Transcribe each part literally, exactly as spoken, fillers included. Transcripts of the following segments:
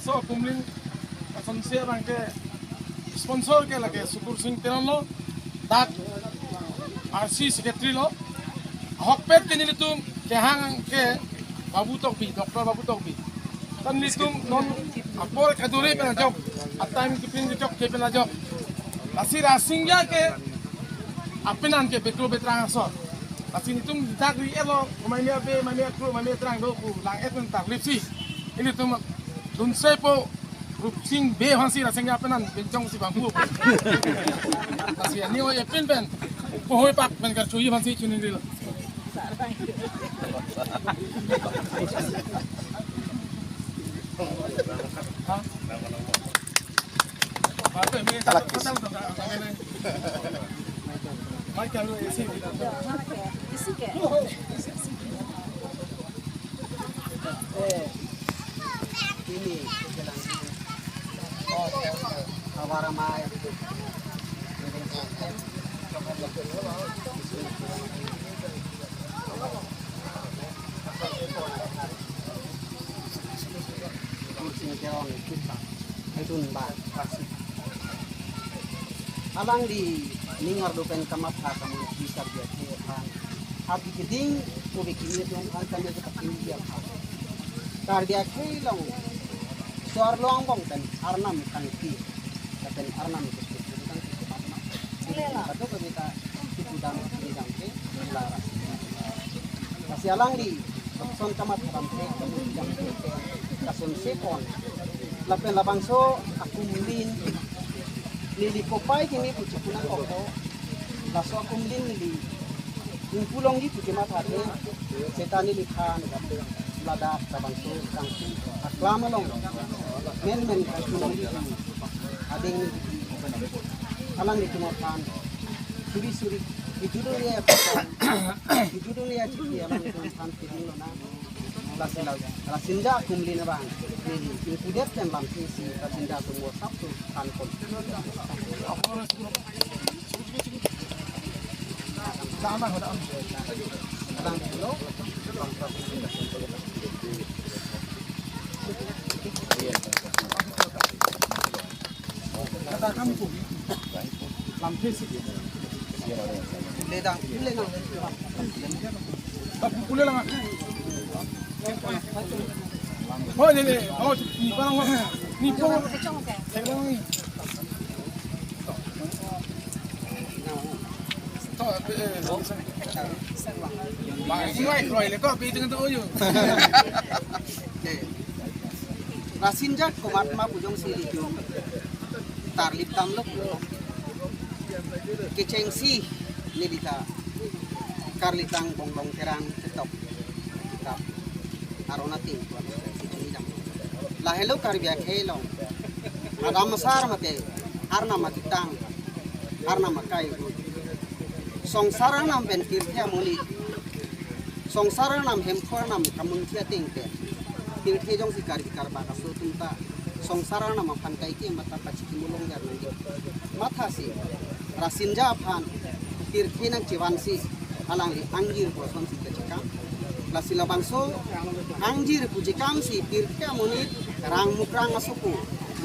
So, Kumlin Asonse abang ke sponsor ke lake Sukur Singh Teron lo, dak R C secretary lo. Ahokpet ke nelitum kehang ke Babu Tokbi, Doctor Babu Tokbi. Ta nelitum non apor kaduri pen ajok, a-time keeping kechok ke pen ajok. Lasi Rasinja ke apenan ke beklo betrang asor. Lasi nelitum dak ri-et lo, mane abe, mane akru, mane etrang do pu lang-et pen tarlip si. Nelitum dunsepo Rupsing Bey aphansi Rasinja apenan benchong si bangphu. Lasi ani oi epin pen pohoi pak pen karchuji aphansi chuning rilo. Ha? Kalak kis. Mai kalu isi. Isi ke? Ini jalan. Oh, awara mai. Kursi Teron kita. Itu mbak. Alangli ning ardu pen kamatha kamu bisa dia ke aphan. Abi keding, ubi kini tuan aphan kami ke pakin dia aphan. Karbi akhei along. Suar long bong pen arnam tangki. Pen arnam ke tangki. Ini lah, betul ke kita itu dam, ini dam ke, lara. Lasi alangli, son kamatha dam ke, dam ke, kason sepon. Lapen labangso akumlin, neli kopai kini puchukuna koko, laso akumlin neli ingpu longji pu kematha ke, seta neli than, ladak labangso tangki aklam along, menmen kachulongji pu, adeng neli, alanglitum aphan, suri suri, kijudul ya, kijudul ya chiki, alanglitum aphan, kijudul na. Lasi la, Rasinja akumlin abang. Neli ingkudet pen lam isi Rasinja atum WhatsApp tu than kon. Sama hoda am. Kadang dulu. Kata kami ko. Lamthe si. Ledang, ledang. Tapi pula lang. Oh, lele. Oh, ni parang, ni parang. Ni parang. To, eh, ba, ini wai kroi le ko, pi dengan to yo. Rasinja komat ma pu jongsi nelitum tarlip damlo. Kechengsi neli ta karlitang bongbong terang ketok kitab aron ating tuan si chini dam. Lahelo Karbi akhei along. Adam asar mate arnam akitang, arnam akai. Songsar arnam pen tirthe amonit. Songsar arnam, hemphu arnam kamunthi ateng pen tirthe jongsi Karbi Karbak aso atum ta songsar arnam aphan kaike matha pachikimulong jar nangji. Mathasi Rasinja aphan tirthe nangchevansi alangli angjir pu asonsi kachekam. Lasi labangso angjir pu chekamsi tirthe amonit rang mukrang asopo,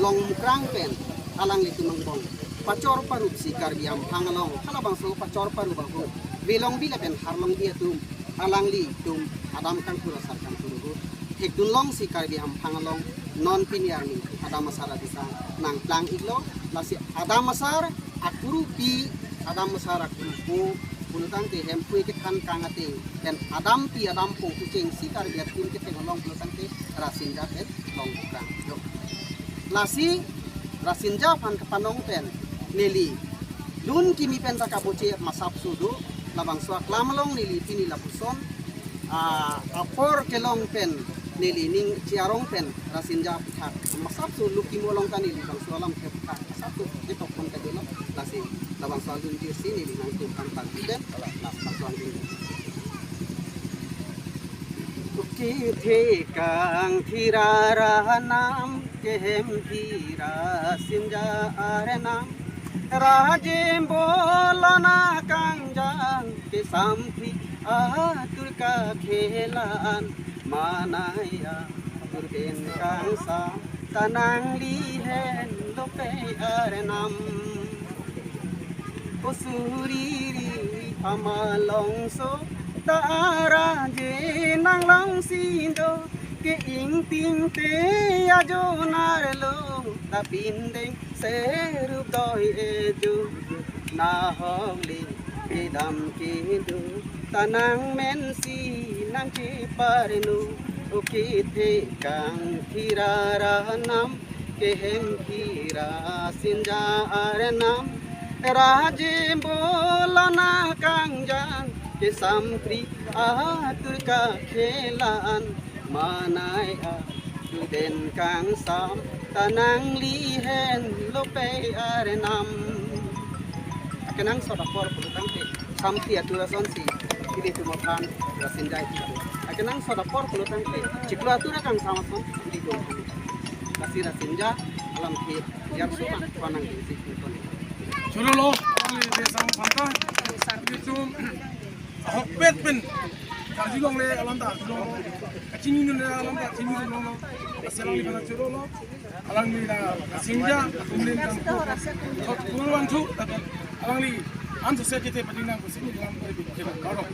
long mukrang pen alanglitum angbong pachor parupsi Karbi Amphang along halabangso pachor parup ahut velongbi lapen harlongbi atum alanglitum adam kangthur asar kangthur ahut thekdunlongsi Karbi Amphang along non pini arni adam asar adisa nangplang iklo. Lasi adam asar akurupi, adam asar akurupo, pulotangte hemphu kethan kang ateng, pen adampi adampo kechengsi Karbi atum ketheng along pulotangte Rasinja pen long bukrang. Lasi Rasinja aphan kapanong pen neli lun kimi pen ta kaboche masap sudu, labangso aklam along neli pini lapuson, ah, apor kelong pen neli ning chiarong pen Rasinja aphuthak masap su lukimo along ta neli bangso alam ke aphuthak masap su ketok pon kadelo. Lasi labangso alun jirsi neli nangtum kang pan pen labangso alun. Kethekang thira arnam, kehem thira Rasinja arnam, rajim bolona kangjang, kesamthi atur kakhelan, manaya turben kangsam. ta nanglihen dope arnam. O suriri amalongso ta araje nanglongsi do, ke ingting te ajonar lo, ta pindeng serup doi ejo, nahok le kedam kedo, ta nangmensi nangcheparno, o kethe kangthir arnam, kehem kira sinja arnam, raje bolana kangjang, kesampri atur kakhelan, manai a student kangsam, ta nanglihen lope arnam. Akenangsot apor pulotangte, samti atur asonsi ilitum aphan rasinjai ilitum. Akenangsot apor pulotangte, chiklo atur akangsam ason ilitum. Lasi rasinja alam ke yarsu ma panang isi ilitum. Choro lo, alangli desang phanta, ilitum ahokpet pen karjulongle alam ta karjulonglo, kachingjungle alam ta kachingjunglonglo, lasi alangli bana choro lo. Alangli la sinja, kumlin kan ko, thot kulwan thu, alangli an sese kete pati nang kusin nang kare bikhe karo.